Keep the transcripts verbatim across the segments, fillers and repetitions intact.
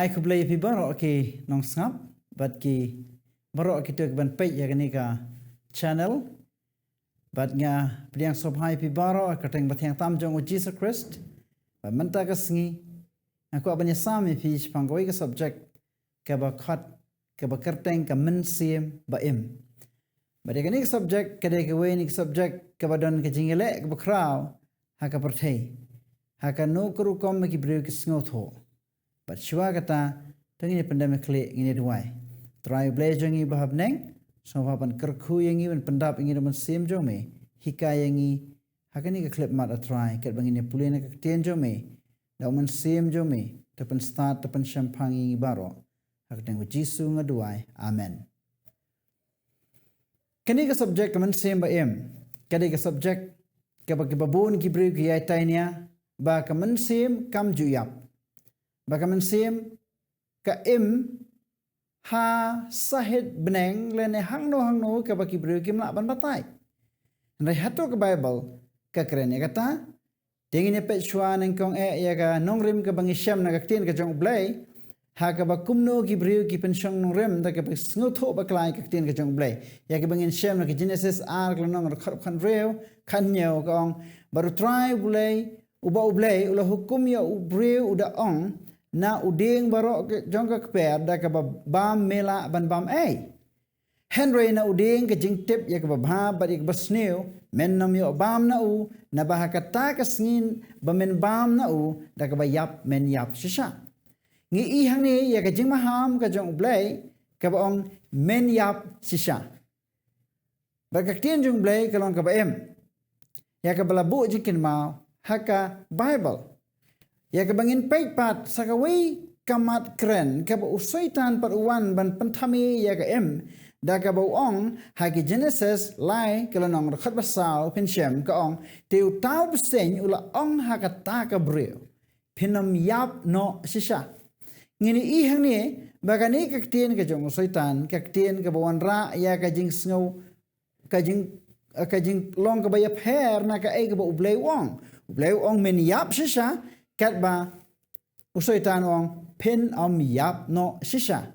Ai khublei ïa phi baroh ki nongsngap bad ki baroh kito kiban peit ïa kane ka channel. Bad nga pdiang sngewbha ïa phi baroh ha ka kyrteng bathiang tam jong u Jisu Khrist. Bad mynta ka sngi nga kwah ban ïasam ïa phi shaphang kawei ka subject kaba khot, kaba kyrteng ka mynsiem ba im. Bad ïa kane ka subject ka dei kawei na ki subject kaba don ka jingïaleh kaba khraw ha ka pyrthei, ha kano ka rukom ba ki briew ki sngewthuh. Bad shuwa kata, to ngin ïa pyndem ïa ka khlieh, ngin ïa duwai. Trai U Blei jong ngi ba ha bneng, sngewbha ban kyrkhu ïa ngi, ban pyndap ïa ngi da u Mynsiem jong me, hikai ïa ngi ha kane ka khyllipmat, A Trai, katba ngin ïa pule na ka ktien jong me, da u Mynsiem jong me, to pynstad, to pynshemphang ïa ngi baroh. Ha ka kyrteng u Jisu nga duwai. Amen. Kane ka subject ka mynsiem ba im, ka dei ka subject kaba, kaba bun ki briew ki ïai tai nia ba ka mynsiem kam ju ïap, ba ka mynsiem ka im ha sahit bneng lane hangno hangno kaba ki briew kim lah ban batai. Hynrei hato ka Baibl ka kren ïa kata? Te ngin ïa peit shuwa nyngkong eh ïa ka nongrim kaba ngi shem na ka ktien ka jong U Blei, ha kaba kumno ki briew ki pynshong nongrim da kaba sngewthuh bakla ïa ka ktien ka jong U Blei. Ïa kaba ngin shem na ka Genesis ar, ka lynnong dkhot khathynriew, khathynñiew, ka ong, bad U Trai U Blei, uba U Blei u la hukum ïa u briew, u da ong, na u dieng baroh jong ka kper da kaba bam me lah ban bam ei? Hynrei na u dieng ka jingtip ïa kaba bha bad ïa kaba sniew men nym ïoh bam na u, naba ha kata ka sngi ba men bam na u da kaba ïap men ïap shisha. Ngi i hangne ïa ka jingmaham ka jong U Blei kaba ong men ïap shisha. Bad ka ktien jong U Blei ka long kaba im, ïa kaba la buh jingkynmaw ha ka Baibl. Ïa kaba ngin peit pat sa kawei ka mat kren kaba u Soitan pat u wan ban pynthame ïa ka im, da kaba u ong ha ki Genesis lai, ka lynnong dkhot ba saw, phin shem ka ong, te uta u bseiñ u la ong ha kata ka briew, phin ym ïap noh shisha. Ngin i hangne ba kane ka ktien ka jong u Soitan, ka ktien kaba wanrah ïa ka jingsngew, ka jing, ka jinglong kaba ïapher na kaei kaba U Blei u ong. U Blei u ong men ïap shisha, katba u Soitan u ong phin ym ïap noh shisha.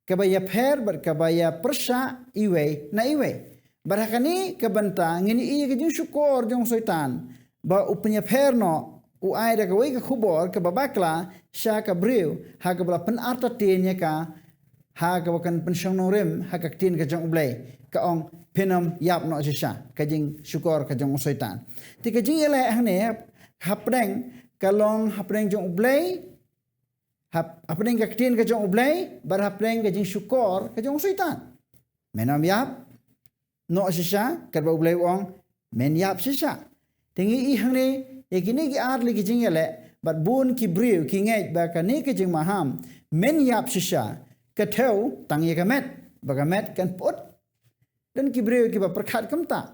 Kaba ïapher bad kaba ïapyrshah iwei na iwei. Bad ha kane ka bynta ngin i ïa ka jingshukor jong u Soitan ba u pynïapher noh, u ai da kawei ka khubor kaba bakla sha ka briew, ha kaba la pynartatien ïa ka, ha kaba kan pynshong nongrim ha ka ktien ka jong U Blei, ka ong phin ym ïap noh shisha, ka jingshukor ka jong u Soitan. Te ka jingïaleh hangne hapdeng, ka long hapdeng jong U Blei, hap, hapdeng ka ktien ka jong U Blei bad hapdeng ka jingshukor ka jong u Soitan. Men ym ïap noh shisha, katba U Blei u ong men ïap shisha. Te ngi i hangne ïa kine ki ar tylli ki jingïaleh, bad bun ki briew ki ngeit ba kane ka jingmaham men ïap shisha ka thew tang ïa ka met, ba ka met kan pyut. Don ki briew kiba pyrkhat kumta.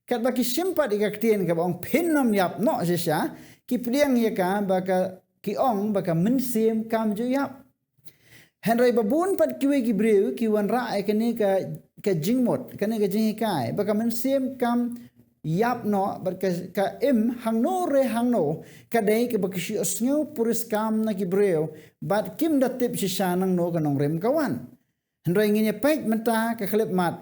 Katba ki shim pat ïa ka ktien kaba ong phin ym ïap noh shisha, ki pdiang ïa ka ba ka, ki ong ba ka mynsiem kam ju ïap. Hynrei ba bun pat kiwei ki briew ki wanrah ïa kane ka, ka jingmut, kane ka jinghikai ba ka mynsiem kam ïap noh bad ka, ka im hangno re hangno, ka dei kaba ki shu sngew puriskam na ki briew bad kim da tip shisha nangno ka nongrim ka wan. Hynrei ngin ïa peit mynta ka khyllipmat,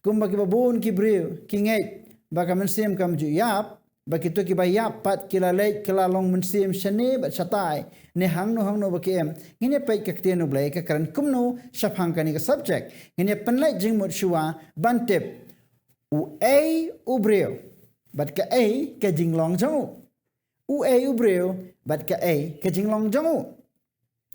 kumba kiba bun ki briew ki ngeit ba ka mynsiem kam ju ïap, ba kito kiba ïap pat ki la leit, ki la long mynsiem shane bad shatai, ne hangno hangno ba ki im. Ngin ïa peit ka ktien U Blei ka kren kumno shaphang kane ka subject. Ngin ïa pynleit jingmut shuwa ban tip uei u briew bad kaei ka jinglong jong u. Uei u briew bad kaei ka jinglong jong u.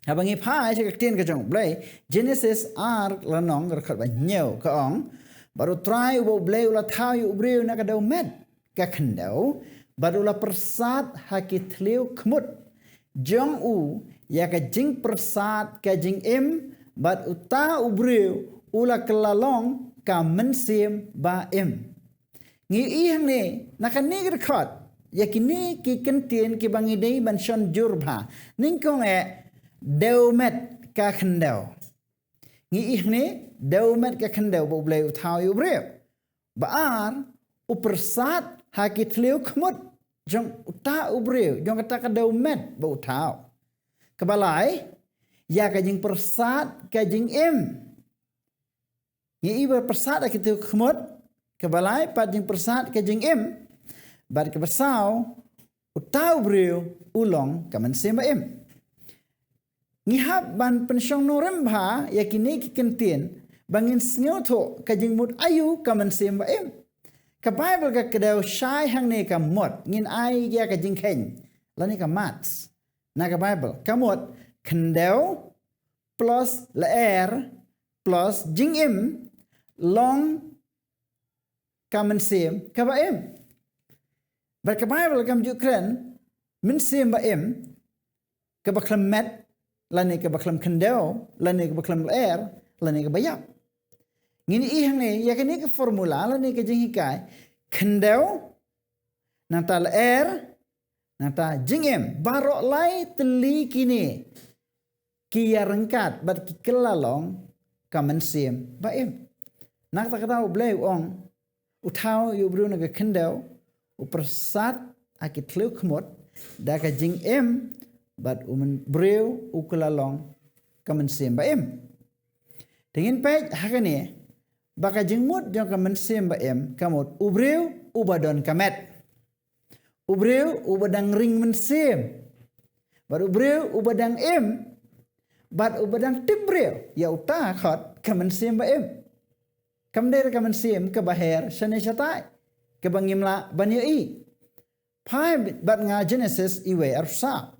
Haba ngi phai sha ka ktien ka jong U Blei, Genesis ar, lynnong dkhot ba hynñiew, ka ong, bad U Trai uba U Blei u la thaw ïa u briew na ka dewmet ka khyndew, bad u la pyrsad ha ki thliew khmut jong u ïa ka jingpyrsad ka jingim, bad uta u briew u la kylla long ka mynsiem ba im. Ngi i hangne na kane ka dkhot ïa kine ki kyntien kiba ngi dei ban shon jur bha. Nyngkong eh, dewmet ka khyndew. Ngi i hangne dewmet ka khyndew ba U Blei u thaw ïa u briew. Ba ar, u pyrsad ha ki thliew khmut jong uta u briew, jong kata ka dewmet ba u thaw. Kaba lai, ïa ka jingpyrsad ka jingim. Ngi i ba pyrsad ha ki tiew khmut, kaba lai pat jingpyrsad ka jingim, bad kaba saw, uta u briew u long ka mynsiem ba im. Ngi hap ban pynshong nongrim bha ïa kine ki kyntien ba ngin sngewthuh ka jingmut aïu ka mynsiem ba im. Ka Baibl ka kdew shai hangne ka mut, ngin ai ïa ka jingkheiñ lane ka maths na ka Baibl. Ka mut khyndew plus lyer plus jingim long ka mynsiem kaba im. Bad ka Baibl kam ju kren mynsiem ba im, kaba khlem met, lane kaba khlem khyndew, lane kaba khlem lyer, lane kaba ïap. Ngin i hangne ïa kane ka formula lane ka jinghikai, khyndew, nangta lyer, nangta jingim, baroh lai tylli kine ki ïaryngkat bad ki kylla long ka mynsiem ba im. Na kata ka daw U Blei u ong, u thaw ïa u briew na ka khyndew, u pyrsad ha ki tiew khmut da ka jingim, bad u myn-, briew u kylla long ka mynsiem ba im. Te ngin peit ha kane ba ka jingmut jong ka mynsiem ba im ka mut u briew uba don ka met, u briew uba dang ring mynsiem, bad u briew uba dang im, bad uba dang tip briew, ïa uta khot ka mynsiem ba im. Kam dei ka mynsiem kaba her shane shatai, kaba ngim lah ban ïohi. Phai bad nga Genesis iwei arphew saw.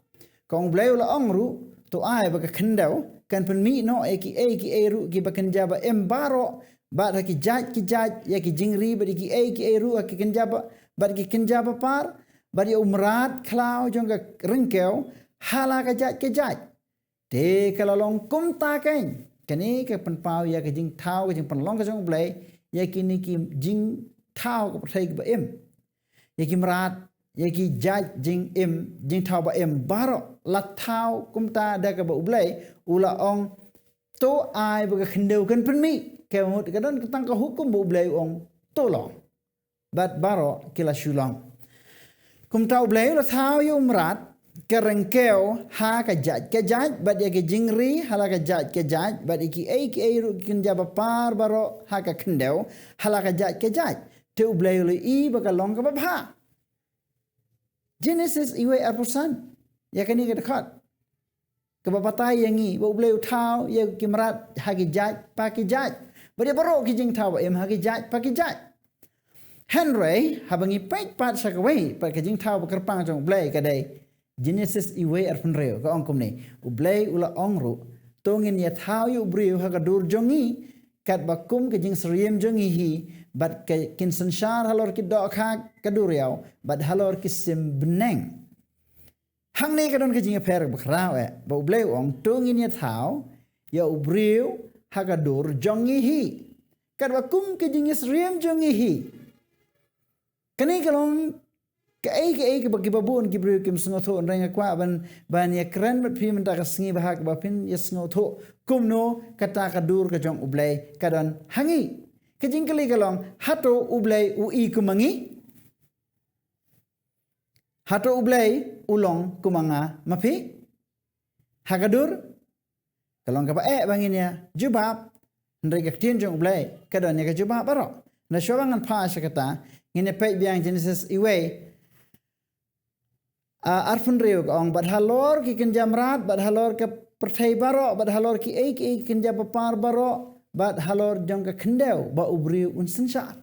Ka ong U Blei u la ong ruh, to ai ba ka khyndew kan pynmih noh ïa kiei kiei ruh kiba kynja ba im baroh, bad ha ki jait ki jait ïa ki jingri, bad ïa kiei kiei ruh ha ki kynja ba, bad ki kynja ba par, bad ïa u mrad khlaw jong ka ryngkew ha la ka jait ka jait. Te ka la long kumta keiñ. Kane ka pynpaw ïa ka jingthaw, ka jingpynlong ka jong U Blei ïa kine ki jingthaw ka pyrthei kaba im. Ïa ki mrad, ïa ki jait jingim, jingthaw ba im baroh, la thaw kumta da kaba U Blei u la ong, to ai ba ka khyndew kan pynmih. Ka mut ka don tang ka hukum ba U Blei u ong, to long. Bad baroh ki la shu long. Kumta U Blei u la thaw ïa u mrad, ka ryngkew ha ka jait ka jait, bad ïa ki jingri ha la ka jait ka jait, bad ïa kiei kiei ruh ki kynja ba par baroh ha ka khyndew ha la ka jait ka jait. Te U Blei u la i ba ka long kaba bha. Genesis iwei arphew san. Ïa kane ka dkhot kaba batai ïa ngi ba U Blei u thaw ïa ki mrad ha ki jait pa ki jait, bad ïa baroh ki jingthaw ba im ha ki jait pa ki jait. Hynrei haba ngi peit pat sha kawei pat ka jingthaw ba kyrpang jong U Blei, ka dei Genesis iwei arphew hynriew, ka ong kumne, U Blei u la ong ruh, to ngin ïa thaw ïa u briew ha ka dur jong ngi, katba kum ka jingsyriem jong ngi hi, bad ka kin synshar halor ki dohkha ka duriaw, bad halor ki sim bneng. Hangne ka don ka jingïapher ba khraw eh, ba U Blei u ong, to ngin ïa thaw ïa u briew ha ka dur jong ngi hi, katba kum ka jingsyriem jong ngi hi. Kane ka long kaei kaei kaba, kiba bun ki briew kim sngewthuh, hynrei nga kwah ban, ban ïa kren bad phi mynta ka sngi ba ha kaba phin ïa sngewthuh kumno kata ka dur ka jong U Blei ka don ha ngi. Ka jingkylli ka long, hato U Blei u i kum ma ngi? Hato U Blei u long kum ma nga ma phi ha ka dur? Ka long kaba eh ba ngin ïa jubab, hynrei ka ktien jong U Blei ka don ïa ka jubab baroh. Na shuwa ba ngan phai sha kata, ngin ïa peit biang Genesis iwei, ah, arphew hynriew, ka ong, bad halor ki kynja mrad, bad halor ka pyrthei baroh, bad halor kiei kiei ki kynja ba par baroh, bad halor jong ka khyndew, ba u briew un synshar.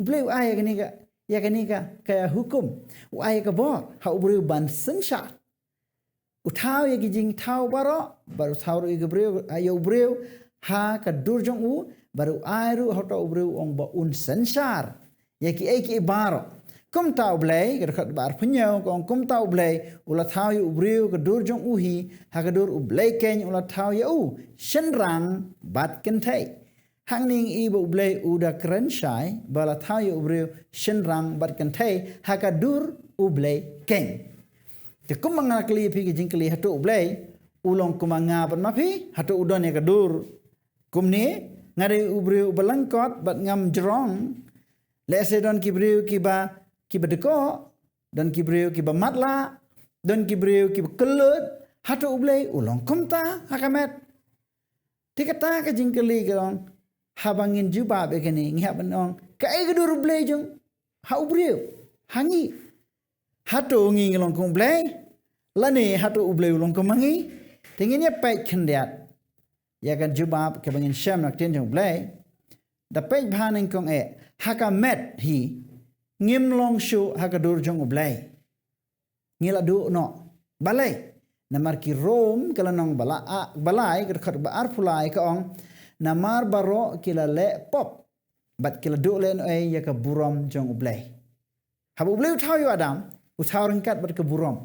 U Blei u ai ïa kane ka, ïa kane ka, ka hukum, u ai ïa ka bor ha u briew ban synshar. U thaw ïa ki jingthaw baroh, bad u thaw ruh ïa ki briew, ïa u briew ha ka dur jong u, bad u ai ruh ha uta u briew, u ong ba un synshar ïa kiei kiei baroh. Kumta U Blei, ka dkhot ba arphew hynñiew, ka ong, kumta U Blei u la thaw ïa u briew ha ka dur jong u hi, ha ka dur U Blei keiñ u la thaw ïa u, shynrang bad kynthei. Hangne ngi i ba U Blei u da kren shai ba la thaw ïa u briew shynrang bad kynthei ha ka dur U Blei keiñ. Te kumba nga kylli ïa phi ka jingkylli, hato U Blei u long kum ma nga bad ma phi? Hato u don ïa ka dur kumne? Nga dei u briew uba lyngkot bad ngam jrong. Lehse don ki briew kiba, kiba dkoh, don ki briew kiba matlah, don ki briew kiba kyllut, Hato U Blei u long kumta ha ka met? Te kata ka jingkylli ka long, haba ngin jubab ïa kane, ngi hap ban ong, kaei ka dur U Blei jong ha u briew, ha ngi? Hato ngi ngi long kum U Blei? Lane hato U Blei u long kum ma ngi? Te ngin ïa peit khyndiat ïa ka jubab kaba ngin shem na ka ktien jong U Blei. Da peit bha nyngkong eh, ha ka met hi, ngim long shuh ha ka dur jong U Blei. Ngi la duh noh. Balei? Namar ki Rom ka lynnong ba la, a, ba lai, ka dkhot ba arphew lai ka ong, namar baroh ki la leh pop bad ki la duh lehnohei ïa ka burom jong U Blei. Haba U Blei u thaw ïa u Adam, u thaw ryngkat bad ka burom.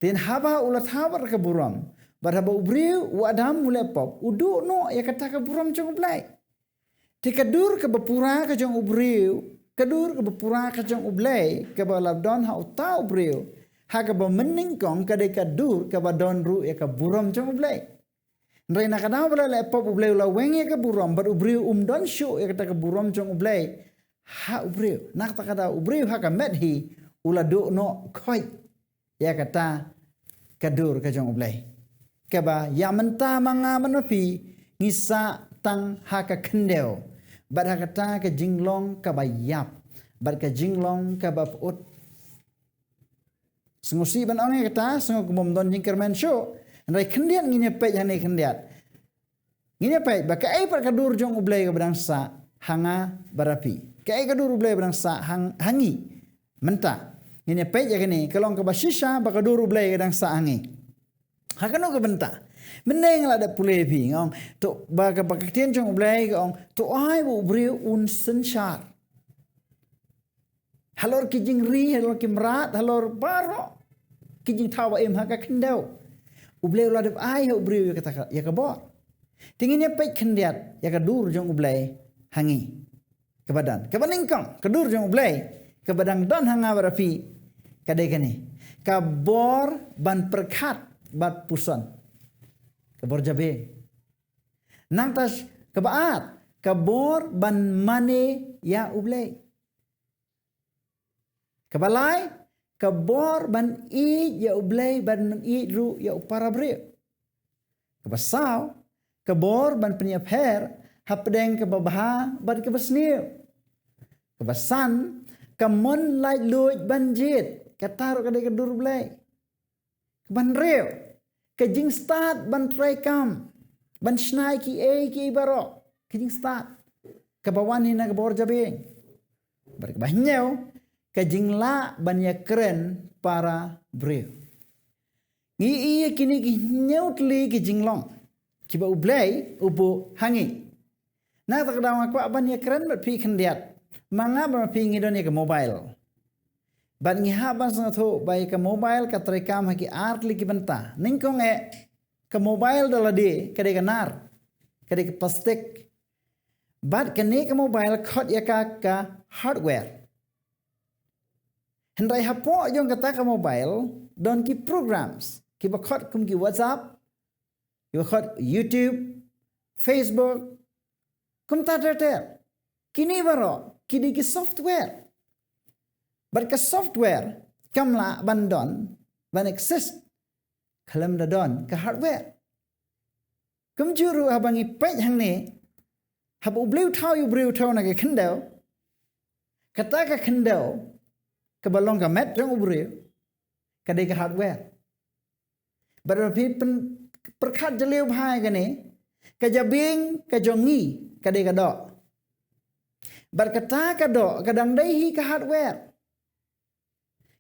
Te haba u la thaw bad ka burom, bad haba u briew u Adam u leh pop, u duh noh ïa kata ka burom jong U Blei. Te ka dur kaba pura ka jong u briew, ka dur kaba pura ka jong U Blei, kaba la don ha uta u briew, ha kaba mynnyngkong ka dei ka dur kaba don ruh ïa ka burom jong U Blei. Hynrei na ka daw ba la leh pop, U Blei u la weng ïa ka burom, bad u briew um don shuh ïa kata ka burom jong U Blei ha u briew. Na kata ka daw u briew ha ka met hi u la duh noh khoit ïa kata ka dur ka jong U Blei. Kaba ïa mynta ma nga bad ma phi ngi sah tang ha ka khyndew bad ha kata ka jinglong kaba ïap bad ka jinglong kaba pyut. Sngewsih ban ong ïa kata, sngew kumba ym don jingkyrmen shuh. Hynrei khyndiat ngin ïa peit hangne khyndiat. Ngin ïa peit ba kaei pat ka dur jong U Blei kaba dang sah ha nga bad ha phi. Kaei ka dur U Blei ba dang sah ha, ha ngi mynta. Ngin ïa peit ïa kane, ka long kaba shisha ba ka dur U Blei ka dang sah ha ngi. Ha kano ka bynta? Mynne nga la dep pule ïa phi, nga ong, to ba ka, ba ka ktien jong U Blei ka ong, to ai ba u briew un synshar. Halor ki jingri, halor ki mrad, halor baroh ki jingthaw ba im ha ka khyndew, U Blei u la dep ai ha u briew ïa kata ka, ïa ka bor. Te ngin ïa peit khyndiat ïa ka dur jong U Blei ha ngi. Kaba don, kaba nyngkong, ka dur jong U Blei kaba dang don ha nga bad ha phi, ka dei kane. Ka bor ban pyrkhat bad puson. Ka bor jabieng. Nangta kaba ar, ka bor ban mane ïa U Blei. Kaba lai, ka bor ban ïeit ïa U Blei bad ban ïeit ruh ïa u para briew. Kaba saw, ka bor ban pynïapher hapdeng kaba bha bad kaba sniew. Kaba san, ka mon laitluid ban jied, kata ruh ka dei ka dur U Blei. Kaba hynriew, ka jingstad ban treikam, ban shna ïa kiei kiei baroh, ka jingstad kaba wan hi na ka bor jabieng. Bad kaba hynñiew, ka jinglah ban ïakren para briew. Ngi ïohi ïa kine ki hynñiew tylli ki jinglong kiba U Blei u buh ha ngi. Na kata ka daw nga kwah ban ïakren bad phi khyndiat. Ma nga bad ma phi ngi don ïa ka mobile. Bad ngi hap ban sngewthuh ba ïa ka mobile ka treikam ha ki ar tylli ki bynta. Nyngkong eh, ka mobile da lade ka dei ka nar, ka dei ka plastik. Bad kane ka mobile khot ïa ka ka hardware. Hynrei hapoh jong kata ka mobile don ki programs kiba khot kum ki WhatsApp, kiba khot YouTube, Facebook, kumta ter ter. Kine baroh ki dei ki software. Bad ka software kam lah ban don, ban exist, khlem da don ka hardware. Kumjuh ruh haba ngi peit hangne, haba U Blei u thaw ïa u briew, u thaw na ka khyndew, kata ka khyndew kaba long ka met jong u briew ka dei ka hardware. Bad haba phi pyn-, pyrkhat jylliew bha ïa kane, ka jabieng ka jong ngi ka dei ka doh. Bad kata ka doh ka dang dei hi ka hardware.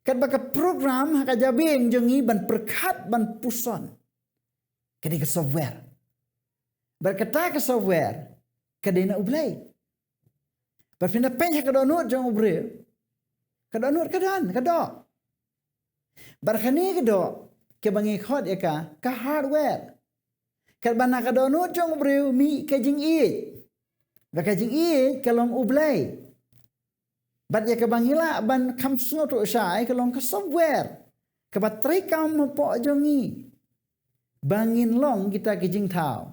Katba ka program ha ka jabieng jong ngi ban pyrkhat ban puson ka dei ka software. Bad kata ka software ka dei na U Blei. Bad phin da peit ha ka dohnud jong u briew, ka dohnud ka don, ka doh. Bad kane ka doh kaba ngi khot ïa ka ka hardware. Katba na ka dohnud jong u briew mih ka jingïeit. Bad ka jingïeit ka long U Blei. Bad ïa kaba ngi lah ban kham sngewthuh shai ka long ka software kaba treikam hapoh jong ngi ba ngin long kita ki jingthaw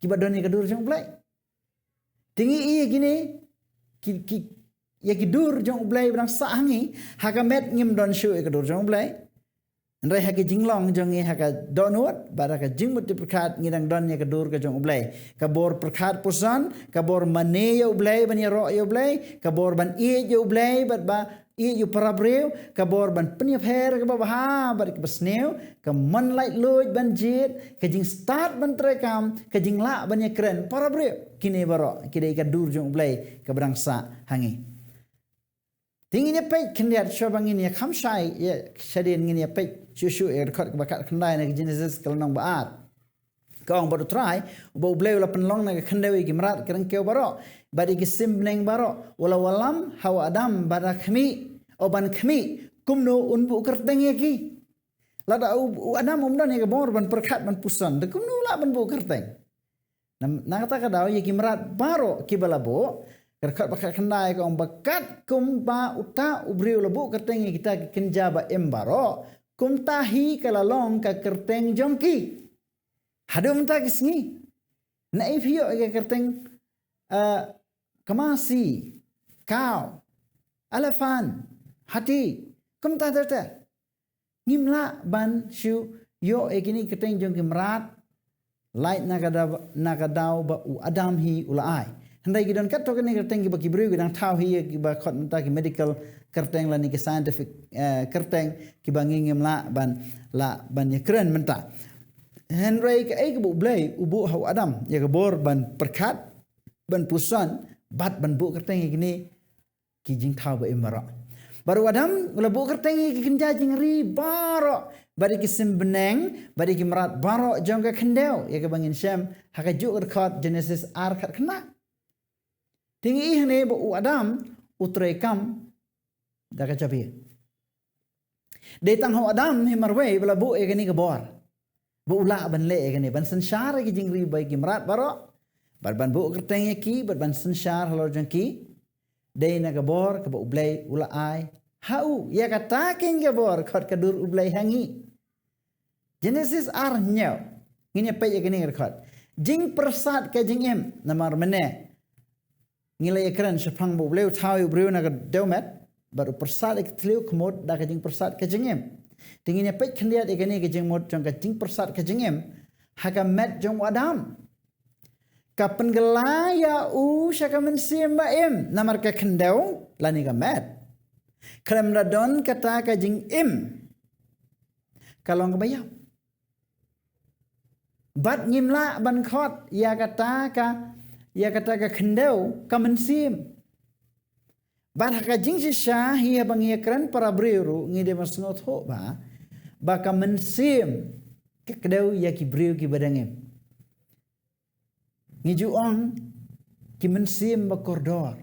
kiba don ïa ka dur jong U Blei. Te ngi ïohi ïa kine ki, ki, ïa ki dur jong U Blei ba dang sah ha ngi, ha ka met ngim don shuh ïa ka dur jong U Blei. Hynrei ha ka jinglong jong ngi ha ka dohnud bad ha ka jingmut jingpyrkhat ngi dang don ïa ka dur ka jong U Blei. Ka bor pyrkhat puson, ka bor mane ïa U Blei ban ïaroh ïa U Blei, ka bor ban ïeit ïa U Blei bad ba ïeit ïa u para briew, ka bor ban pynïapher kaba bha bad kaba sniew, ka mon laitluid ban jied, ka jingstad ban treikam, ka jinglah ban ïakren para briew. Kine baroh ki dei ka dur jong U Blei kaba dang sah ha ngi. Te ngin ïa peit khyndiat shuwa ba ngin ïa kham shai ïa shadien, ngin ïa peit shuh shuh ïa ka dkhot kaba khatkhyndai na ka Genesis ka lynnong ba ar. Ka ong bad U Trai, uba U Blei u la pynlong na ka khyndew ïa ki mrad ki ryngkew baroh bad ïa ki sim bneng baroh, u la wallam ha u Adam bad u khmih, o ban khmih kumno un buh kyrteng ïa ki. Lada u, u Adam um don ïa ka bor ban pyrkhat ban puson, te kumno lah ban buh kyrteng? Na, na kata ka daw ïa ki mrad baroh kiba la buh, ka dkhot ba khatkhyndai ka ong ba katkum ba uta u briew la buh kyrteng ïa kita ki kynja ba im baroh, kumta hi ka la long ka kyrteng jong ki. Haduh mynta ki sngi, naei phi ïoh ïa ka kyrteng, eh, ka masi, kaw, elephant, hati, kumta ter ter. Ngim lah ban shu ïoh ïa kine ki kyrteng jong ki mrad, lait na ka daw, na ka daw ba u Adam hi u la ai. Hynrei ki don katto katne kyrteng kiba ki briew ki dang thaw hi ïa kiba khot mynta ki medical kyrteng lane ki scientific, eh, kyrteng kiba ngi ngim lah ban, lah ban ïakren mynta. Hynrei kaei kaba U Blei u buh ha u Adam, ïa ka bor ban pyrkhat, ban puson bad ban buh kyrteng ïa kine ki jingthaw ba im baroh. Bad u Adam u la buh kyrteng ïa ki kynja jingri baroh, bad ïa ki sim bneng, bad ïa ki mrad baroh jong ka khyndew, ïa kaba ngin shem ha kajuh ka dkhot Genesis ar khatkhyndai. Te ngi i hangne ba u Adam u treikam da ka jabieng. Dei tang ha u Adam hi marwei ba la buh ïa kane ka bor, ba u lah ban leh ïa kane, ban synshar ïa ki jingri bad ki mrad baroh, bad ban buh kyrteng ïa ki, bad ban synshar halor jong ki. Dei na ka bor kaba U Blei u la ai ha u. Ïa kata keiñ ka bor khot ka dur U Blei ha ngi. Genesis ar hynñiew. Ngin ïa peit ïa kane ka dkhot. Jingpyrsad ka jingim, namar mynne ngi la ïakren shaphang ba U Blei u thaw ïa u briew na ka dewmet, bad u pyrsad ïa ka thliew khmut da ka jingpyrsad ka jingim. Te ngin ïa peit khyndiat ïa kane ka jingmut jong ka jingpyrsad ka jingim ha ka met jong u Adam. Ka pynkylla ïa u sha ka mynsiem ba im, namar ka khyndew lane ka met, khlem da don kata ka jingim, ka long kaba ïap. Bad ngim lah ban khot ïa kata ka, ïa kata ka khyndew ka mynsiem. Bad ha ka jingshisha hi haba ngi ïakren para briew ruh ngi dei ban sngewthuh ba, ba ka mynsiem ka kdew ïa ki briew kiba dang im. Ngi ju ong ki mynsiem ba kordor.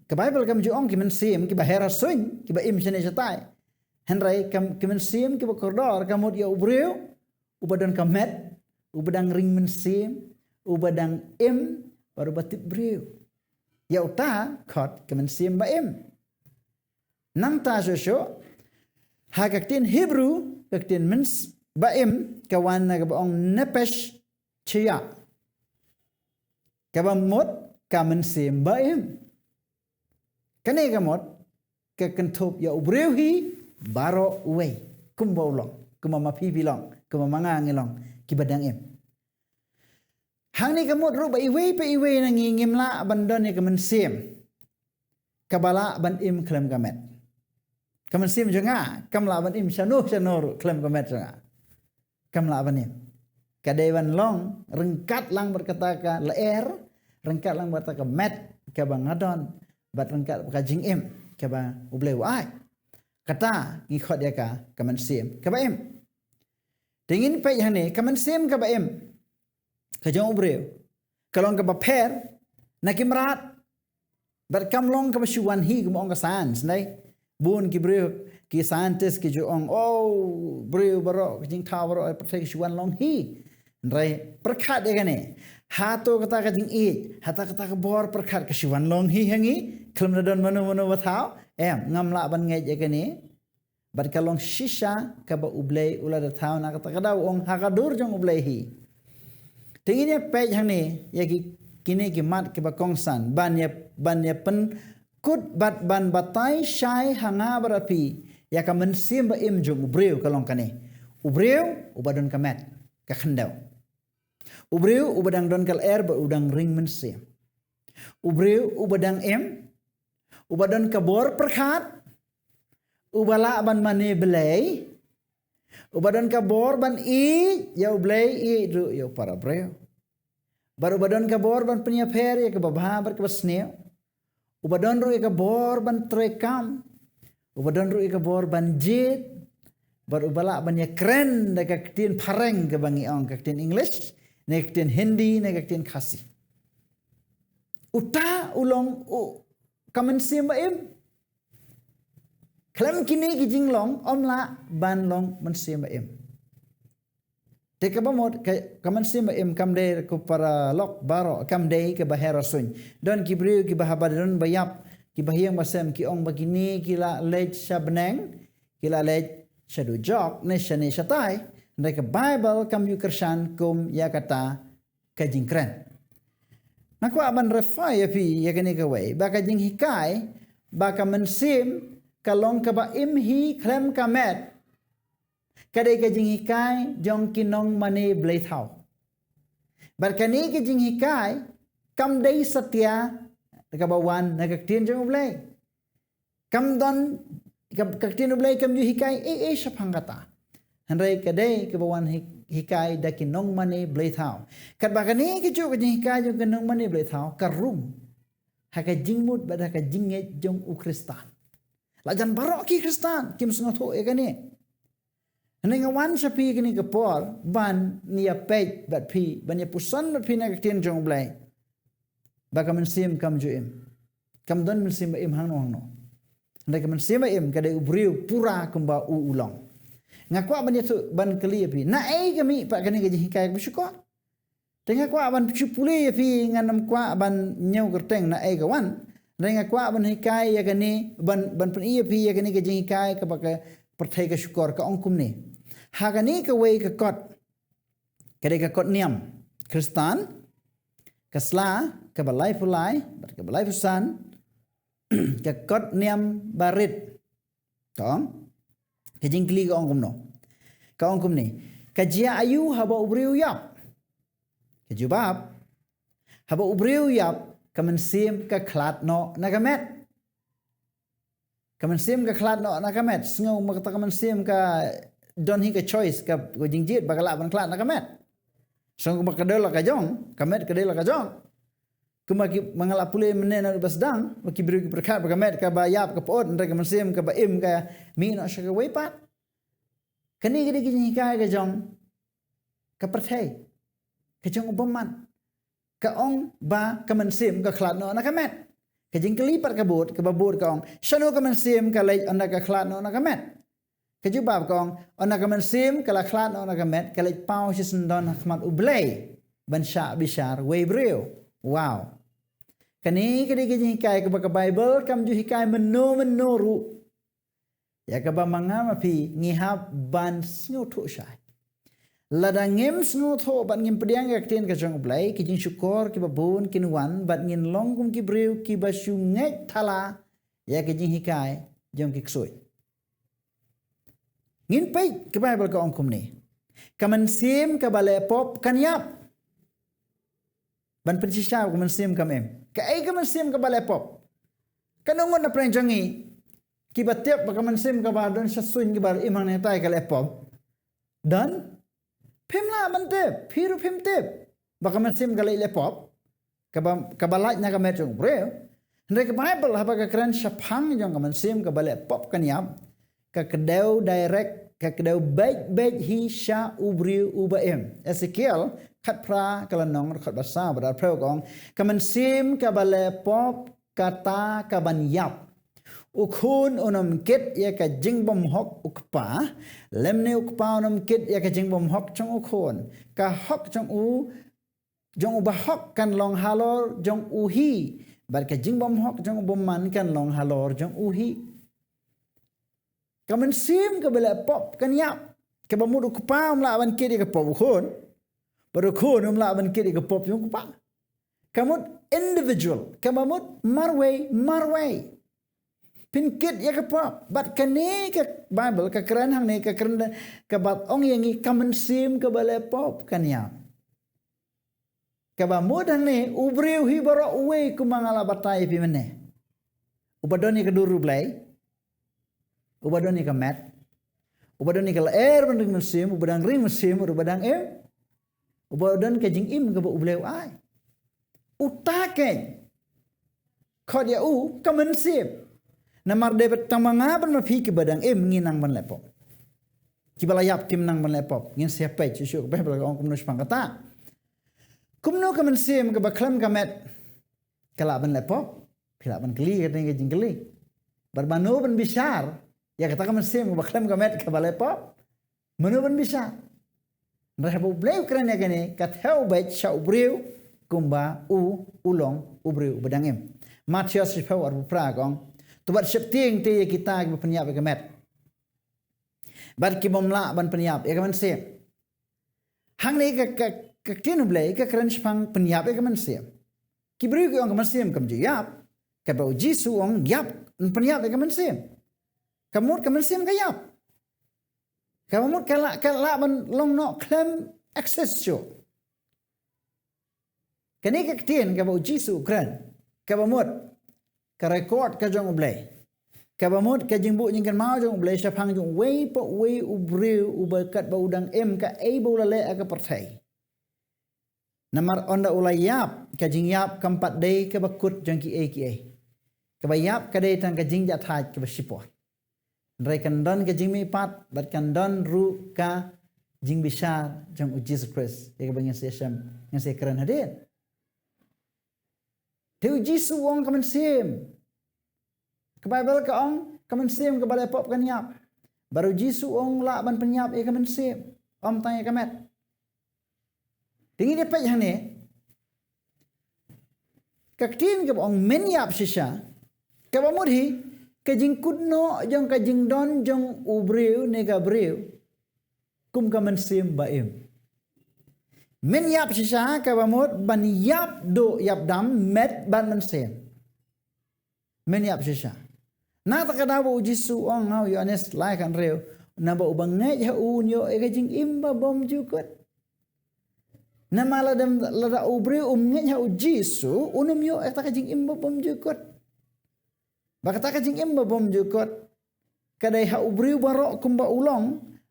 Ka Baibl kam ju ong ki mynsiem kiba her ha suiñ, kiba im shane shatai. Hynrei kam, ki mynsiem kiba kordor ka mut ïa u briew uba don ka met, uba dang ring mynsiem, uba dang im, bad uba tip briew. Ïa uta khot ka mynsiem ba im. Nangta shuh shuh, ha ka ktien Hebru, ka ktien myns-, ba im, ka wan na kaba ong nephesh chaya. Kaba mut ka mynsiem ba im. Kane ka mut ka kynthup ïa u briew hi baroh uwei, kumba u long, kumba ma phi phi long, kumba ma nga ngi long, kiba dang im. Hangne ka mut ruh ba iwei pa iwei na ngi ngim lah ban don ïa ka mynsiem kaba lah ban im khlem ka met. Ka mynsiem jong nga kam lah ban im shano shano ruh khlem ka met jong nga. Kam lah ban im. Ka dei ban long ryngkat lang bad kata ka lyer, ryngkat lang bad kata ka met kaba nga don, bad ryngkat bad ka jingim kaba U Blei u ai. Kata ngi khot ïa ka ka mynsiem kaba im. Te ngin peit hangne ka mynsiem kaba im ka jong u briew ka long kaba pher na ki mrad. Bad kam long kaba shu wan hi, kumba ong ka science, nai. Bun ki briew, ki scientist ki ju ong, oh, briew baroh, ka jingthaw baroh ha pyrthei ka shu wan long hi. Hynrei pyrkhat ïa kane. Hato kata ka jingïeit, hato kata ka bor pyrkhat ka shu wan long hi ha ngi, khlem da don mano mano ba thaw? Em, ngam lah ban ngeit ïa kane. Bad ka long shisha kaba U Blei u la da thaw na kata ka daw, ong ha ka dur jong U Blei hi. Te ngin ïa peit hangne ïa ki, kine ki mat kiba kongsan ban ïa, ban ïa pynkut bad ban batai shai ha nga bad ha phi ïa ka mynsiem ba im jong u briew ka long kane. U briew uba don ka met, ka khyndew. U briew uba dang don ka lyer bad u dang ring mynsiem. U briew uba dang im, uba don ka bor pyrkhat, uba lah ban mane Blei, uba don ka bor ban ïeit ïa u Blei, ïeit ruh ïa u para briew. Bad uba don ka bor ban pynïapher ïa kaba bha bad kaba sniew. Uba don ruh ïa ka bor ban treikam. Uba don ruh ïa ka bor ban jied. Bad uba lah ban ïakren da ka ktien phareng kaba ngi ong ka ktien English, ne ka ktien Hindi, ne ka ktien Khasi. Uta u long u ka mynsiem ba im. Khlem kine ki jinglong ym lah ban long mynsiem ba im. Te kaba mut ka, ka mynsiem ba im kam dei ko paralok baroh, kam dei kaba her suiñ. Don ki briew kiba haba don ba ïap, kiba ïeng ba sem, ki ong ba kine ki la leit sha bneng, ki la leit sha dujok, ne shane shatai. Hynrei ka Baibl kam ju kyrshan kum ïa kata ka jingkren. Nga kwah ban refer ïa phi ïa kane kawei, ba ka jinghikai ba ka mynsiem ka long kaba im hi khlem ka met, ka dei ka jinghikai jong ki nongmane blei thaw. Bad kane ka jinghikai kam dei satia kaba wan na ka ktien jong U Blei. Kam don, ka, ka ktien U Blei kam ju hikai ei ei shaphang kata. Hynrei ka dei kaba wan hi-, hikai da ki nongmane blei thaw. Katba kane kajuh ka jinghikai jong ki nongmane blei thaw ka rung ha ka jingmut bad ha ka jingngeit jong u Khristan. La jan baroh ki Khristan kim sngewthuh ïa kane. Hynrei nga wan sha phi kane ka por ban ïa peit bad phi, ban ïa puson bad phi na ka ktien jong U Blei. Ba ka mynsiem kam ju im. Kam don mynsiem ba im hangno hangno. Hynrei ka mynsiem ba im ka dei u briew pura kumba u u long. Nga kwah ban ïathuh ban kylli ïa phi. Naei ka mih pat kane ka jinghikai kaba shukor? Te nga kwah ban shu pule ïa phi, ngan ym kwah ban ñiew kyrteng naei ka wan. Hynrei nga kwah ban hikai ïa kane, ban, ban pyni ïa phi ïa kane ka jinghikai kaba ka pyrthei ka shukor, ka ong kumne. Ha kane kawei ka kot, ka dei ka kot niam Khristan, ka sla kaba laiphew lai bad kaba laiphew san, ka kot niam barit. Ka ong, ka jingkylli ka ong kumno? Ka ong kumne. Ka jia aïu haba u briew u ïap? Ka jubab, haba u briew u ïap, ka mynsiem ka khlad noh na ka met. Ka mynsiem ka khlad noh na ka met. Sngew ma kata ka mynsiem ka don hi ka choice, ka, ka jingjied ba ka lah ban khlad na ka met. Sngew ma ka dei la ka jong, ka met ka dei la ka jong. Kumba ki, ma nga la pule mynne na ba sdang, ba ki briew ki pyrkhat ba ka met kaba ïap ka pyut, hynrei ka mynsiem kaba im ka mih noh sha kawei pat. Kane ka dei ka jinghikai ka jong ka pyrthei, ka jong u bymman. Ka ong ba ka mynsiem ka khlad noh na ka met. Ka jingkylli pat ka bud, kaba bud ka ong, shano ka mynsiem ka leit ynda ka khlad noh na ka met? Ka jubab ka ong, ynda ka mynsiem ka la khlad noh na ka met, ka leit paw shisyndon ha khmat U Blei ban shah bishar wei briew. Wow. Kane ka dei ka jinghikai kaba ka Baibl kam ju hikai mynno mynno ruh. Ïa kaba ma nga ma phi ngi hap ban sngewthuh shai. Lada ngim sngewthuh bad ngim pdiang ïa ka ktien ka jong U Blei, ki jingshukor kiba bun kin wan bad ngin long kum ki briew kiba shu ngeit thala ïa ka jinghikai jong ki ksuid. Ngin peit ka Baibl ka ong kumne. Ka mynsiem kaba leh pop kan ïap. Ban pynshisha ka mynsiem kam im. Kaei ka mynsiem kaba leh pop? Katno ngut na pdeng jong ngi kiba tip ba ka mynsiem kaba don sha suiñ kaba im hangne tai ka leh pop? Don? Phim lah ban tip, phi ruh phim tip ba ka mynsiem ka leh leh pop. Kaba, kaba lait na ka met jong u briew. Hynrei ka Baibl haba ka kren shaphang jong ka mynsiem kaba leh pop kan ïap, ka kdew direct, ka kdew beit beit hi sha u briew uba im. Esekiel khatphra ka lynnong dkhot ba saw bad arphew ka ong, ka mynsiem kaba leh pop kata kaban ïap. U khun un ym kit ïa ka jingbymhok u kpa, lymne u kpa un ym kit ïa ka jingbymhok jong u khun. Ka hok jong u jong u bahok kan long halor jong u hi, bad ka jingbymhok jong u bymman kan long halor jong u hi. Ka mynsiem kaba leh pop kan ïap. Kaba mut u kpa um lah ban kit ïa ka pop u khun, bad u khun um lah ban kit ïa ka pop jong u kpa. Ka mut individual, kaba mut marwei marwei. Phin kit ïa ka pop. Bad kane ka Bible, ka kren hangne, ka kren da, kaba ong ïa ngi ka mynsiem kaba leh pop kan ïap. Kaba mut hangne, u briew hi baroh uwei kumba nga la batai ïa phi mynne. Uba don ïa ka dur U Blei. Uba don ïa ka met. Uba don ïa ka lyer ban ring mynsiem, uba dang ring mynsiem, uba dang im. Uba don ka jingim kaba U Blei u ai. Uta keiñ. Khot ïa u ka mynsiem. Namar dei bad tang ma nga bad ma phi kiba dang im ngi nang ban leh pop. Kiba la ïap kim nang ban leh pop. Ngin sa ïa peit shuh shuh ka Bible ka ong kumno shaphang kata. Kumno ka mynsiem kaba khlem ka met ka lah ban leh pop? Phi lah ban kylli kata ka jingkylli. Bad mano ban bishar ïa kata ka mynsiem kaba khlem ka met kaba leh pop? Mano ban bishar? Hynrei haba U Blei u kren ïa kane, ka thew beit sha u briew kumba u, u long u briew uba dang im. Mathaios shiphew arphew phra ka ong, to bat sheptieng te ïa kita kiba pynïap ïa ka met, bad ki bym lah ban pynïap ïa ka mynsiem. Hangne ka, ka, ka ktien U Blei ka kren shaphang pynïap ïa ka mynsiem. Ki briew ki ong ka mynsiem kam ju ïap. Kaba u Jisu u ong ïap, pynïap ïa ka mynsiem. Ka mut ka mynsiem ka ïap. Kaba mut ka lah, ka lah ban long noh khlem access shuh. Kane ka ktien kaba u Jisu u kren, kaba mut ka record ka jong U Blei. Kaba mut ka jingbuh jingkynmaw jong U Blei shaphang jong uwei pa uwei u briew uba katba u dang im, kaei ba u la leh ha ka pyrthei. Namar ynda u la ïap, ka jingïap kam pat dei kaba kut jong kiei kiei. Kaba ïap ka dei tang ka jingjahthait kaba shipor. Hynrei kan don ka jingmihpat, bad kan don ruh ka jingbishar jong u Jisu Khrist. Ïa kaba ngin sa ïashem, ngin sa ïakren hadien. Te u Jisu u ong ka mynsiem. Ka Bible ka ong ka mynsiem kaba leh pop kan ïap. Bad u Jisu u ong lah ban pynïap ïa ka mynsiem, ym tang ïa ka met. Te ngin ïa peit hangne. Ka ktien kaba ong men ïap shisha, kaba mut hi ka jingkut noh jong ka jingdon jong u briew ne ka briew kum ka mynsiem ba im. Men ïap shisha kaba mut ban ïap duh ïap dam, met bad mynsiem. Men ïap shisha. Na kata ka daw ba u Jisu u ong ha u Ïoannis lai khathynriew, naba uba ngeit ha u un ïoh ïa ka jingim ba bymjukut. Namar lada, lada u briew um ngeit ha u Jisu, un ym ïoh ïa kata ka jingim ba bymjukut. Ba kata ka jingim ba bymjukut ka dei ha u briew baroh kumba u long.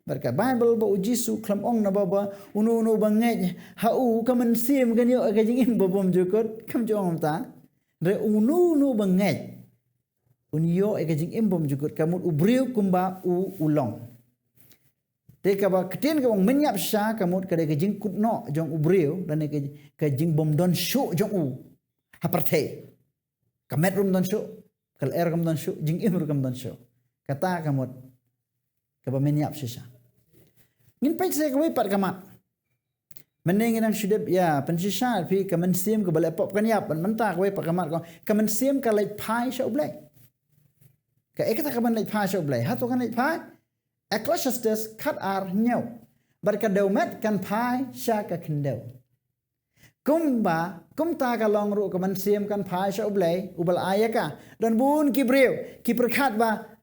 Bad ka Bible ba u Jisu khlem ong naba ba uno uno ba ngeit ha u ka mynsiem kan ïoh ïa ka jingim ba bymjukut, kam ju ong kumta. Hynrei uno uno ba ngeit un ïoh ïa ka jingim bymjukut, ka mut u briew kumba u, u long. Te kaba ktien kaba ong men ïap shisha ka mut ka dei ka jingkut noh jong u briew, lane ka, ka jingbymdon shuh jong u ha pyrthei. Ka met ruh ym don shuh, ka lyer ruh kam don shuh, jingim ruh kam don shuh. Kata ka mut kaba men ïap shisha. Ngin peit sa kawei pat ka mat. Mynne ngi nang shu dep ïa pynshisha ïa phi ka mynsiem kaba leh pop kan ïap, bad mynta kawei pat ka mat ka ong ka mynsiem ka leit phai sha U Blei. Kaei kata kaban leit phai sha U Blei? Hato kan leit phai? Eklesiastes khatar hynñiew. Bad ka dewmet kan phai sha ka khyndew. Kumba, kumta ka long ruh ka mynsiem kan phai sha U Blei uba la ai ïa ka. Don bun ki briew ki pyrkhat ba,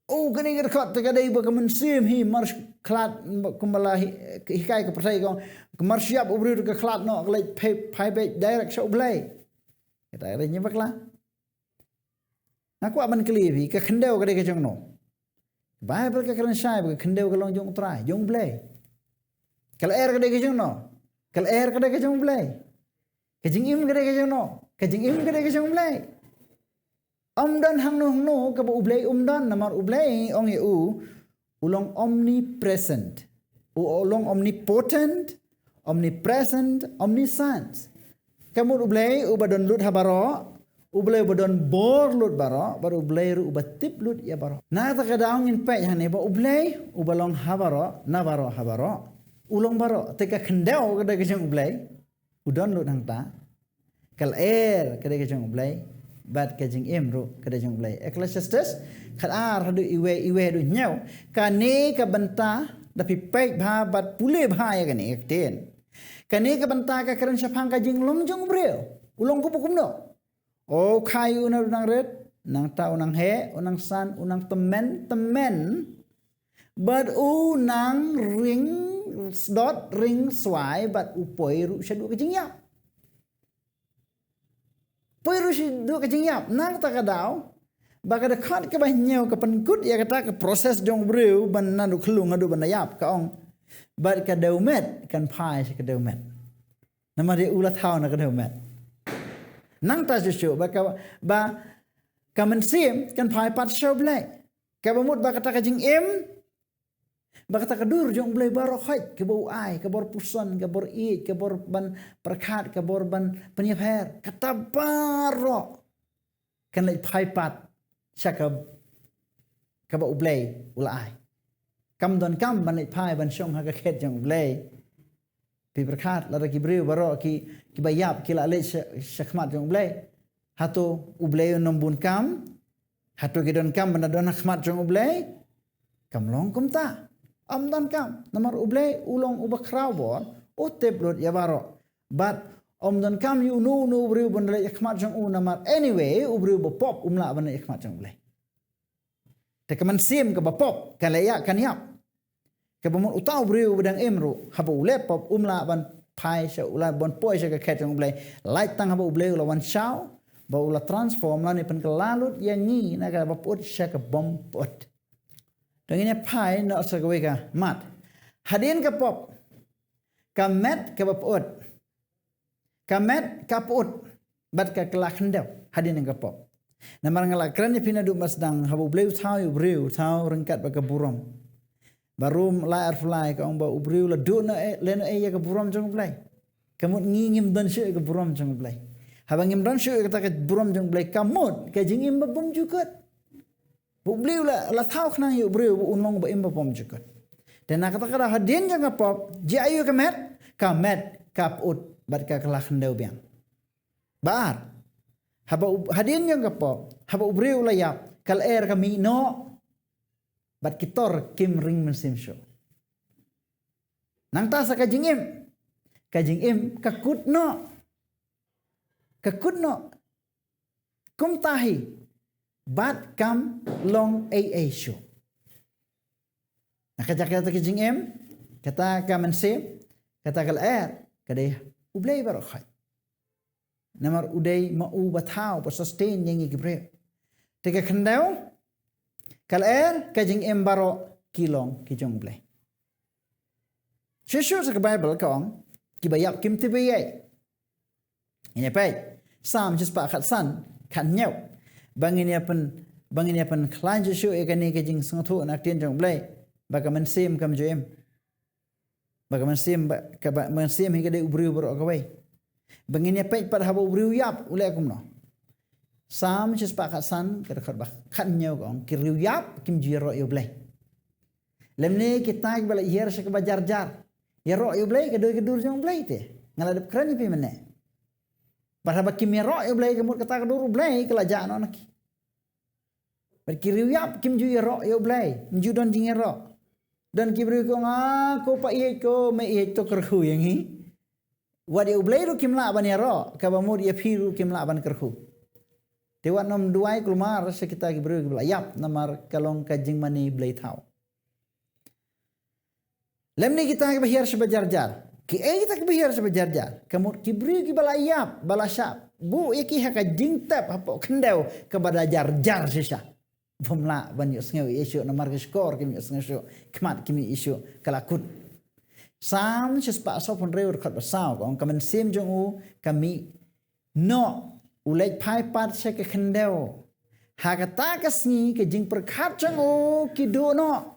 o, kane ka dkhot te ka dei ba ka mynsiem hi mar shu khlad, kumba la hi, hikai ka pyrthei ka ong, mar shu ïap u briew te ka khlad noh, ka leit phai, phai beit direct sha U Blei. Kata ka dei ñi bakla. Nga kwah ban kylli ïa phi, ka khyndew ka dei ka jong no? Bible ka kren shai ba ka khyndew ka long jong U Trai, jong U Blei. Ka lyer ka dei ka jong no? Ka lyer ka dei ka jong U Blei. Ka jingim ka dei ka jong no? Ka jingim ka dei ka jong U Blei. Ym don hangno hangno kaba U Blei um don, namar U Blei ong ïa u, u long omnipresent. U, u long omnipotent, omnipresent, omniscience. Ka mut U Blei uba don lut ha baroh, U Blei uba don bor lut baroh, bad U Blei ruh uba tip lut ïa baroh. Na kata ka daw ngin peit hangne ba U Blei uba long ha baroh, na baroh ha baroh, u long baroh. Te ka khyndew ka dei ka jong U Blei, u don lut hangta. Ka lyer ka dei ka jong U Blei, bad ka jingim ruh ka dei jong U Blei. Eklesiastes khatar haduh iwei, iwei haduh hynñiew. Kane ka bynta, da phi peit bha bad pule bha ïa kane ka ktien. Kane ka bynta ka kren shaphang ka jinglong jong u briew. U long kumno kumno? O, kha ïa u na u nang rit, nangta u nang heh, u nang san, u nang tymmen tymmen, bad u nang ring sdot ring swai, bad u poi ruh shaduh ka jingïap. Poi ruh shaduh ka jingïap. Nangta ka daw ba ka dkhot kaba hynñiew ka pynkut ïa kata ka process jong u briew ban naduh khyllung haduh ban da ïap, ka ong, bad ka dewmet kan phai sha ka dewmet. Namar ïa u la thaw na ka dewmet. Nangta shuh shuh ba ka, ba ka mynsiem kan phai pat sha U Blei. Kaba mut ba kata ka jingim, ba kata ka dur jong U Blei baroh khoit, kaba u ai, ka bor puson, ka bor ïeit, ka bor ban pyrkhat, ka bor ban pynïapher, kata baroh kan leit phai pat sha ka, kaba U Blei u la ai. Kam don kam ban leit phai ban shong ha ka khet jong U Blei. Phi pyrkhat, lada ki briew baroh ki, kiba ïap ki la leit sha, sha khmat jong U Blei, hato U Blei un ym bun kam? Hato ki don kam ban da don ha khmat jong U Blei? Kam long kumta. Ym don kam. Namar U Blei u long uba khraw bor, u tip lut ïa baroh. Bad ym don kam ïa uno uno u briew ban da leit ha khmat jong u, namar anyway u briew ba pop um lah ban leit ha khmat jong U Blei. Te ka mynsiem kaba pop kan leit ïa, kan ïap. Kaba mut uta u briew uba dang im ruh, haba u leh pop um lah ban phai sha, u lah ban poi sha ka khet jong U Blei. Lait tang haba U Blei u la wan shaw, ba u la transform lane pynkylla lut ïa ngi na kaba pyut sha kaba ym pyut. Te ngin ïa phai noh sha kawei ka mat. Hadien ka pop, ka met kaba pyut, ka met ka pyut, bad ka kylla khyndew hadien ka pop. Namar nga la kren ïa phi naduh ba sdang, haba U Blei u thaw ïa u briew, u thaw ryngkat bad ka burom. Ba Rom lai arphew lai ka ong ba u briew la duh noh, eh, lehnohei ïa ka burom jong U Blei. Ka mut ngi ngim don shuh ïa ka burom jong U Blei. Haba ngim don shuh ïa kata ka burom jong U Blei, ka mut ka jingim ba bymjukut. Ba U Blei u la, la thaw khnang ïa u briew ba un long ba im ba bymjukut. Te na kata ka daw hadien jong ka pop, jia aïu ka met, ka met ka pyut bad ka kylla khyndew biang. Ba ar, haba u, hadien jong ka pop, haba u briew u la ïap, ka lyer ka mih noh, bad ki tor kim ring mynsiem shuh. Nangta sa ka jingim, ka jingim ka kut noh. Ka kut noh. Kumta hi, bad kam long ei ei shuh. Na ka jaka kata ka jingim, kata ka mynsiem, kata ka lyer, ka dei U Blei baroh khoit. Namar u dei ma u ba thaw, ba sustain ïa ngi ki briew. Te ka khyndew, ka lyer, ka jingim baroh ki long ki jong U Blei. Shuh shuh sa ka Baibl ka ong, kiba ïap kim tip ei ei. Ngin ïa peit Salm shispah khatsan, khathynñiew. Ba ngin ïa pyn, ba ngin ïa pynkhlaiñ shuh shuh ïa kane ka jingsngewthuh na ka ktien jong U Blei, ba ka mynsiem kam ju im. Ba ka mynsiem, ba ka, ba mynsiem hi ka dei u briew baroh kawei. Ba ngin ïa peit pat haba u briew u ïap u leh kumno. Salm shispah khatsan, ka dkhot ba khathynñiew ka ong, ki riew ïap kim ju ïaroh ïa U Blei. Lymne kita kiba la hiar sha kaba jar jar. Ïaroh ïa U Blei ka dei ka dur jong U Blei te. Nga la dep kren ïa phi mynne. Bad haba kim ïaroh ïa U Blei ka mut kata ka dur U Blei ka la jah noh na ki. Bad ki riew ïap kim ju ïaroh ïa U Blei, kim ju don jingïaroh. Don ki briew ki ong, ah, ko pa ïeit ko, me ïeit to kyrkhu ïa ngi. Wat ïa U Blei ruh kim lah ban ïaroh, kaba mut ïa phi ruh kim lah ban kyrkhu. Te wat nym duwai kulmar sha kita ki briew kiba la ïap, namar ka long ka jingmane blei thaw. Lymne kita kiba hiar sha ba jar jar. Kiei kita kiba hiar sha ba jar jar? Ka mut ki briew kiba la ïap, ba la shah buh ïa ki ha ka jingtep hapoh khyndew kaba da jar jar shisha. Bym lah ban ïohsngew ïa shuh namar ka shkor kim ïohsngew shuh, khmat kim ïohi shuh, ka la kut. Salm shispah sawphew hynriew dkhot ba saw ka ong, ka mynsiem jong u ka mih noh, u leit phai pat sha ka khyndew. Ha kata ka sngi ka jingpyrkhat jong u ki duh noh.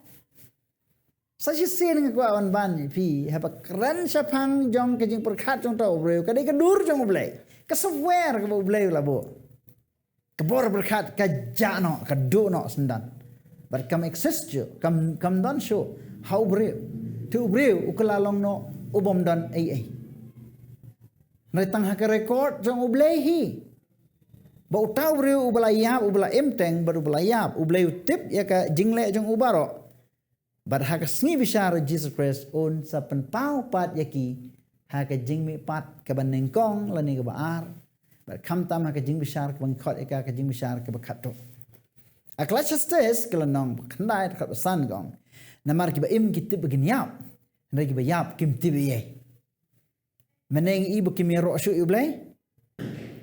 Sa shisien nga kwah ban ban ïa phi, haba kren shaphang jong ka jingpyrkhat jong uta u briew, ka dei ka dur jong U Blei. Ka software kaba U Blei u la buh. Ka bor pyrkhat ka jah noh, ka duh noh syndon. Bad kam exist shuh, kam, kam don shuh ha u briew. Te u briew u kylla long noh u bym don ei ei. Hynrei tang ha ka record jong U Blei hi. Ba uta u briew uba la ïap, uba la im teng, bad uba la ïap, U Blei u tip ïa ka jingleh jong u baroh. Bad ha ka sngi bishar U Jisu Khrist un sa pynpaw pat ïa ki ha ka jingmihpat kaba nyngkong lane kaba ar. Khamtam ha ka jingbishar kaba ngi khot ïa ka, ka jingbishar kaba khatduh. Ecclesiastes ka lynnong ba khyndai dkhot ba san ka ong, namar kiba im ki tip ba kin ïap, hynrei kiba ïap kim tip ei ei. Mynne ngi i ba kim ïaroh shuh ïa U Blei.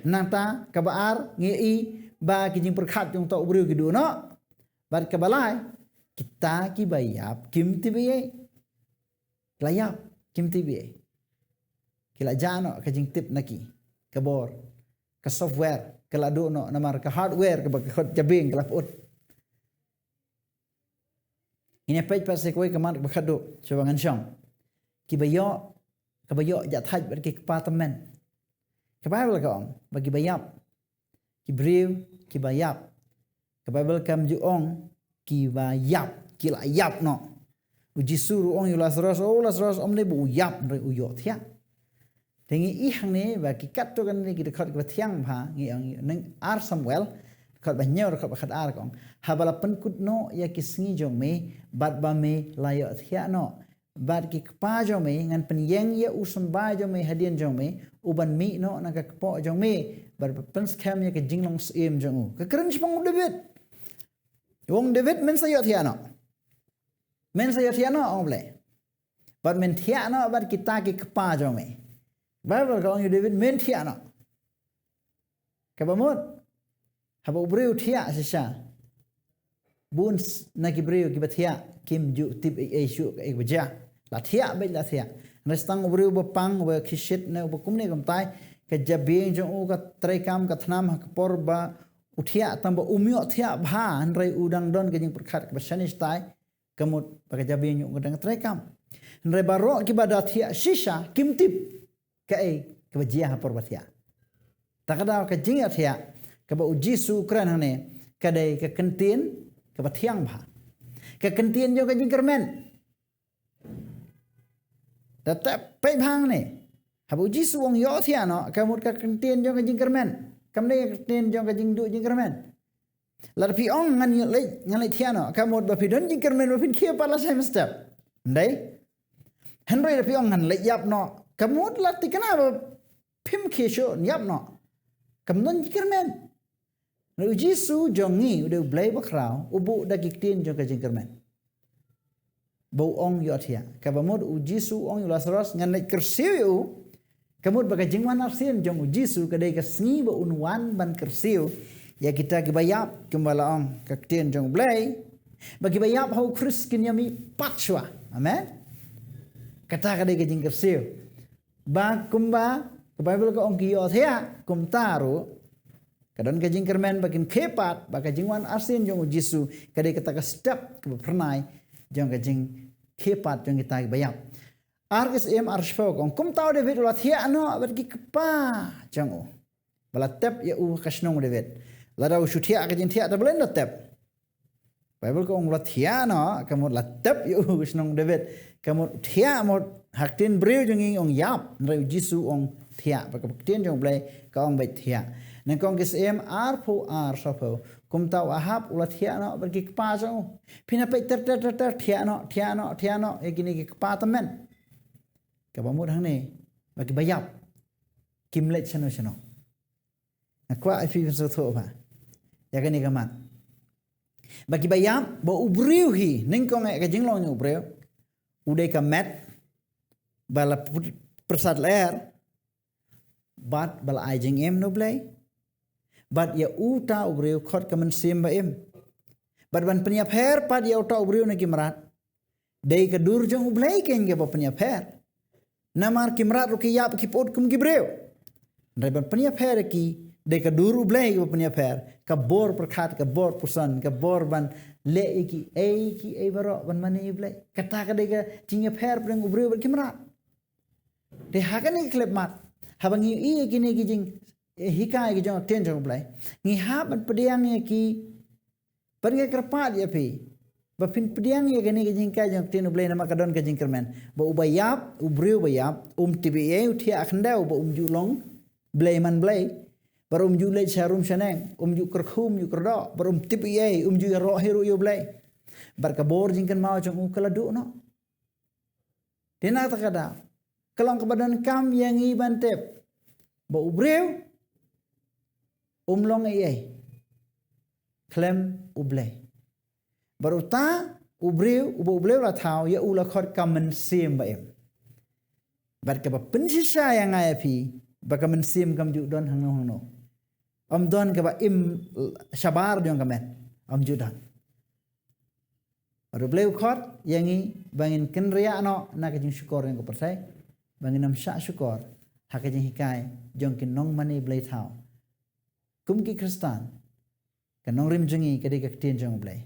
Nangta kaba ar ngi i ba ki jingpyrkhat jong uta u briew ki duh noh. Bad kaba lai, kita kiba ïap kim tip ei ei. Ki la ïap kim tip ei ei. Ki la jah noh ka jingtip na ki, ka bor, ka software ka la duh noh, namar ka hardware kaba ka khot jabieng ka la pyut. Ngin ïa peit pat sa kawei ka mat kaba khatduh shuwa ba ngan shong. Kiba ïoh, kaba ïoh jah thait bad ki kpa tymmen. Ka Baibl ka ong ba kiba ïap, ki briew kiba ïap, ka Baibl kam ju ong kiba ïap, ki la ïap noh. U Jisu ruh u ong ïa u Lasaros, "O Lasaros, ym dei ba u ïap, hynrei u ïohthiah." Te ngi i hangne ba ki katto katne ki dkhot kiba thiang bha, ngi ong ïa u, nang ar Samuel, dkhot ba hynñiew, dkhot ba khatar ka ong, "Haba la pynkut noh ïa ki sngi jong me, bad ba me la ïohthiah noh, bad ki kpa jong me, ngan pynïeng ïa u symbai jong me hadien jong me, u ban mih noh na ka kpoh jong me, bad ba pynskhem ïa ka jinglong syiem jong u." Ka kren shaphang u David. U ong David, men sa ïohthiah noh. Men sa ïohthiah noh, ong U Blei. Bad men thiah noh bad kita ki kpa jong me. Baibl ka ong ïa u David, men thiah noh. Kaba mut, haba u briew thiah shisha, bun s-, na ki briew kiba thiah kim ju tip ei ei shuh kaei kaba jia. La thiah beit la thiah. Hynrei tang u briew ba pang, uba khie shit ne uba kumne kumtai, ka jabieng jong u ka treikam, ka thnam ha ka por ba u thiah, tang ba um ïohthiah bha, hynrei u dang don ka jingpyrkhat kaba shanish tai, ka mut ba ka jabieng jong u ka dang treikam. Hynrei baroh kiba da thiah shisha kim tip kaei kaba jia ha por ba thiah. Ta ka daw ka jingïathiah kaba u Jisu u kren hangne, ka dei ka kyntien kaba thiang bha. Ka kyntien jong ka jingkyrmen. Da tep peit bha hangne. Haba u Jisu u ong ïohthiah noh, ka mut ka kyntien jong ka jingkyrmen. Kam dei ka kyntien jong ka jingduh jingkyrmen. Lada phi ong ngan ïoh leit, ngan leit thiah noh, ka mut ba phi don jingkyrmen ba phin khie pat lashai mynstep. Ym dei? Hynrei lada phi ong ngan leit ïap noh, ka mut la thikna ba phim khie shuh ïap noh. Kam don jingkyrmen. Hynrei u Jisu jong ngi u dei u Blei bakhraw, u buh da ki ktien jong ka jingkyrmen. Ba u ong ïohthiah. Kaba mut u Jisu u ong ïa u Lasaros, ngan leit kyrsiew ïa u. Ka mut ba ka jingwan arsien jong u Jisu ka dei ka sngi ba un wan ban kyrsiew ïa kita kiba ïap, kumba la ong ka ktien jong u Blei. Ba kiba ïap ha u Khrist kin ïa mih pat shuwa. Amen. Kata ka dei ka jingkyrsiew. Ba kumba ka Baibl ka ong ki ïohthiah, kumta ruh ka don ka jingkyrmen ba kin khie pat, ba ka jingwan arsien jong u Jisu ka dei kata ka step kaba phyrnai jong ka jingkhie pat jong kita kiba ïap. Ar Ki Syiem ar shiphew ka ong, kumta u David u la thiah noh bad ki kpa jong u, ba la tep ïa u ha ka shnong u David. Lada u shu thiah ka jingthiah, te balei ym da tep? Baibl ka ong la thiah noh, ka mut la tep ïa u ha ka shnong u David. Ka mut thiah mut ha ka ktien briew jong ngi ong ïap, hynrei u Jisu u ong thiah, ba ka ktien jong u Blei ka ong beit thiah. Nyngkong Ki Syiem arphew ar, sawphew. Kumta u Ahab u la thiah noh bad ki kpa jong u. Phin ïa peit ter ter ter ter, thiah noh, thiah noh, thiah noh ïa kine ki kpa tymmen. Kaba mut hangne ba kiba ïap kim leit shano shano. Nga kwah ïa phi phin sngewthuh bha ïa kane ka mat. Ba kiba ïap, ba u briew hi, nyngkong eh ka jinglong jong u briew, u dei ka met ba la py-, pyrsad lyer, bad ba la ai jingim na u Blei. Bad ïa uta u briew khot ka mynsiem ba im. Bad ban pynïapher pat ïa uta u briew na ki mrad, dei ka dur jong u Blei keiñ kaba pynïapher. Namar ki mrad ruh ki ïap, ki pyut kum ki briew. Hynrei ban pynïapher ïa ki, dei ka dur u Blei kaba pynïapher. Ka bor pyrkhat, ka bor puson, ka bor ban leh ïa kiei kiei baroh ban mane ïa u Blei. Kata ka dei ka jingïapher pdeng u briew bad ki mrad. Te ha kane ka khyllipmat, haba ngi ïohi ïa kine ki jing, eh, hikai ki jong ka ktien jong u Blei, ngi hap ban pdiang ïa ki. Bad nga kyrpad ïa phi ba phin pdiang ïa kane ka jinghikai jong ka ktien u Blei, namar ka don ka jingkyrmen. Ba uba ïap, u briew ba ïap, um tip ei ei, u thiah khyndew, ba um ju long blei man blei. Bad um ju leit sha rum sha neng, um ju kyrkhu, um ju kyrdoh, bad um tip ei ei, um ju ïaroh hi ruh ïa u Blei. Bad ka bor jingkynmaw jong u ka la duh noh. Te na kata ka daw, ka long kaba donkam ïa ngi ban tip ba u briew um long ei ei khlem U Blei. Bad uta u briew uba U Blei u la thaw, ïa u la khot ka mynsiem ba im. Bad kaba pynshisha ïa nga ïa phi ba ka mynsiem kam ju don hangno hangno. Ym don kaba im shabar jong ka met. Ym ju don. Bad U Blei u khot ïa ngi ba ngin kynriah noh na ka jingshukor jong ka pyrthei, ba ngin ym shah shukor ha ka jinghikai jong ki nongmane blei thaw. Kum ki Khristan, ka nongrim jong ngi ka dei ka ktien jong U Blei.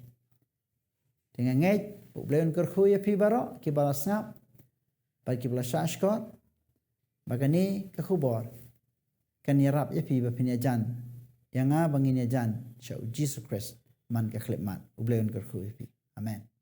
Te nga ngeit U Blei un kyrkhu ïa phi baroh kiba la sngap bad kiba la shah shkor, ba kane ka khubor kan ïarap ïa phi ba phin ïajan ïa nga ba ngin ïajan sha U Jisu Khrist man ka khyllipmat. U Blei un kyrkhu ïa phi. Amen.